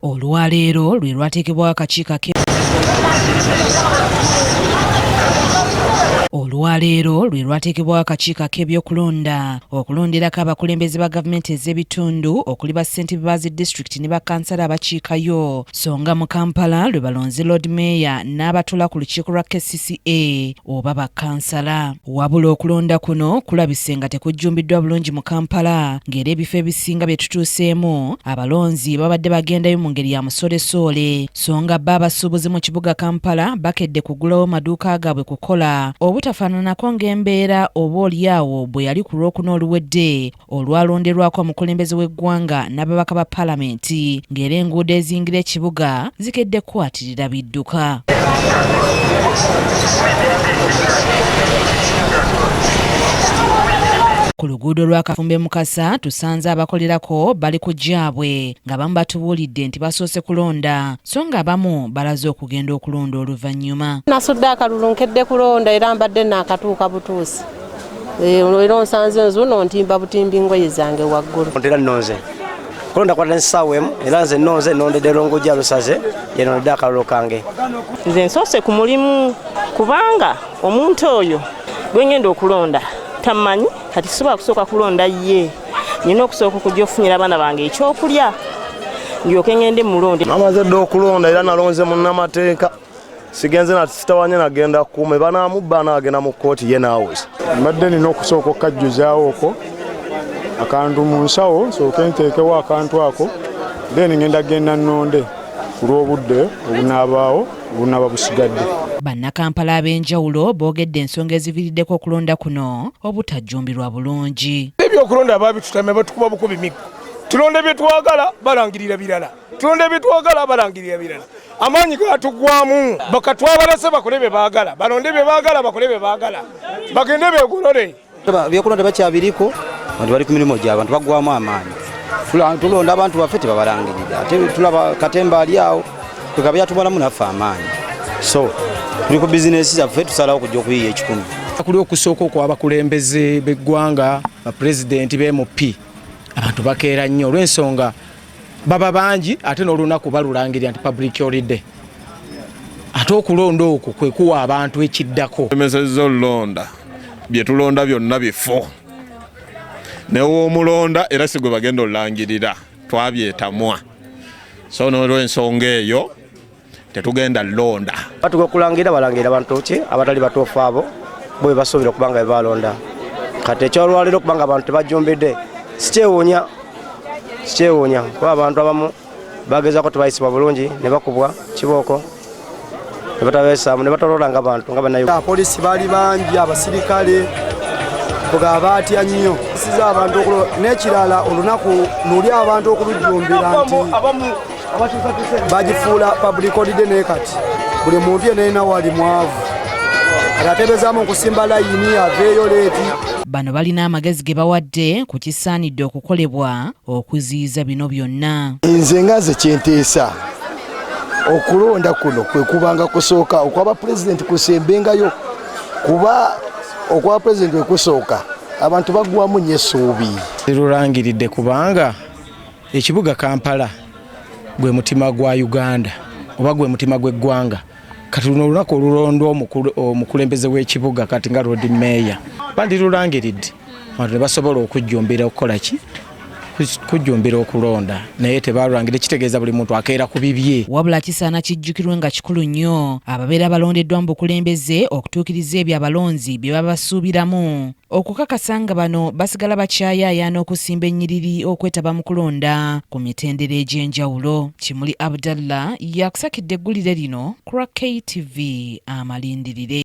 Olwaleero lwe lwateekebwawo akakiiko ake Olwaleero lwe lwateekebwawo akakiiko ak'ebyokulonda okulonderako abakulembeze ba gavumenti ez'ebitundu okuli bassentebe ba zi disitulikiti ne bakansala abakiikayo so nga mu Kampala lwe balonze Lord Mayor n'abatuula ku lukiiko lwa KCCA oba bakansala. Wabula okulonda kuno kulabise nga tekujjumbiddwa bulungi mu Kampala ng'era ebifo ebisinga bye tutuuseemu abalonzi babadde bagendayo mu ngeri ya musolesoole so nga bo abasuubuzi mu kibuga Kampala bakedde kuggulawo maduuka gaabwe kukola obutafaananako ng'embeera oba olyawo bwe yali ku Lwokuna oluwedde olwalonderwako omukulembeze w'eggwanga n'ababaka ba palamenti ng'era enguudo eziyingira ekibuga zikedde kukwatirira bidduka. Ku luguudo lwa Kafumbe Mukasa tusanze abakolerako bali ku gyabwe ng'abamu batubuulidde nti basoose kulonda so ng'abamu balaze okugenda okulonda oluvannyuma. Nasudde akalulu nkedde kulonda era mbadde naakatuuka butuusi. Eh, era onsanze nzuno ntimba butimbi ngoye zange waggulu. Era nnonze kulonda kwata ensaawa emu era nze nnonze nnondedde Lungujja Lusaze yenondedde akalulu kange. Nze nsoose ku mulimu kubanga omuntu oyo gwe ngenda okulonda tammanyi kati sisobola kusooka kulonda ye nina okusooka okujja okufunira abaana bange ekyokulya ndyoke ngende mulonde. Namaze dda okulonda era nalonze munnamateeka. Sigenze na sitawanya nagenda kuume banamubba anaagenda mu kkooti ye naaweza. Mbadde nina okusooka okukajjuzaawo okwo akantu mu nsawo nsooke nteekewo akantu ako then ngenda genda nnonde ku lw'obudde obunaabaawo obunaaba busigadde. Bannakampala ab'enjawulo boogedde ensonga eziviiriddeko okulonda kuno obutajjumbirwa bulungi. Ebyokulonda babitutamya batukuba bukubi miggo. Tulonda bye twagala balangirira birala. Tulonda bye twagala balangirira birala. Amaanyi gatugwamu bakatwabalase bakole bye baagala balonde bye baagala bakole bye baagala bagende beegolole. Ebyokulonda bakyabiriko abantu bali ku mirimu gyabwe abantu bagwamu amaanyi. Tulonda abantu baffe tebabalangirira ate tulaba katemba ali awo kwegaba yatumalamu naffe amaanyi so tuli ku bizinesi zaffe tusalawo kujja okuyiiya ekikumi. Kuli okusooka okw'abakulembeze b'eggwanga bapulezidenti ba MP abantu bakeera nnyo olw'ensonga baba bangi ate n'olunaku balulangirira nti public holiday ate okulonda okwo kwe kuwa abantu ekiddako. Lemesezza olulonda bye tulonda byonna bifo newomulonda era si gwe bagenda olulangirira twabyetamwa so n'olwensonga eyo tetugenda londa. Batuka okulangira balangira abantu ki abatali batuufu abo bo be basuubira okuba nga bebalonda. Kati ekyolwaleero okuba nga abantu tebajumbidde sikyewuunya, sikyewuunya kuba abantu abamu bagezaako tebayisibwa bulungi ne bakubwa kibooko ne batabeesaamu ne batolola nga bantu nga bannayuganda. Abapoliisi baali bangi, abasirikale nga baatya nnyo siza abantu n'ekirala olunaku luli abantu okulujjumbira nti bagifuula public holiday naye kati buli muntu yenna yenna wali mwavu kati atebezaamu okusimba layini aveeyo leeti. Bano balina amagezi ge bawadde ku kisaanidde okukolebwa okuziyiza bino byonna. Nze nga nze kyenteesa okulonda kuno kwe kubanga kusooka okwaba pulezidenti kusembengayo kuba okwaba pulezidenti kwe kusooka abantu baggwamu nnyo essuubi. Lulangiridde kubanga ekibuga Kampala gwe mutima gwa Uganda oba gwe mutima gw'eggwanga. Kati luno olunaku olulondwa omukulembeze w'ekibuga kati nga Lord Mayor bandirulangiridde abantu ne basobola okujjumbira okukola ki? Kujjumbira okulonda naye tebalulangira kitegeeza buli muntu akeera ku bibye. Wabula kisaana kijjukirwe nga kikulu nnyo ababeera balondeddwa mu bukulembeze okutuukiriza ebyo abalonzi bye babasuubiramu okukakasa nga bano basigala bakyayaayaana okusimba ennyiriri okwetaba mu kulonda ku mitendera egy'enjawulo. Kimuli Abdallah yakusakidde eggulire lino ku lwa KTV Amalindirire.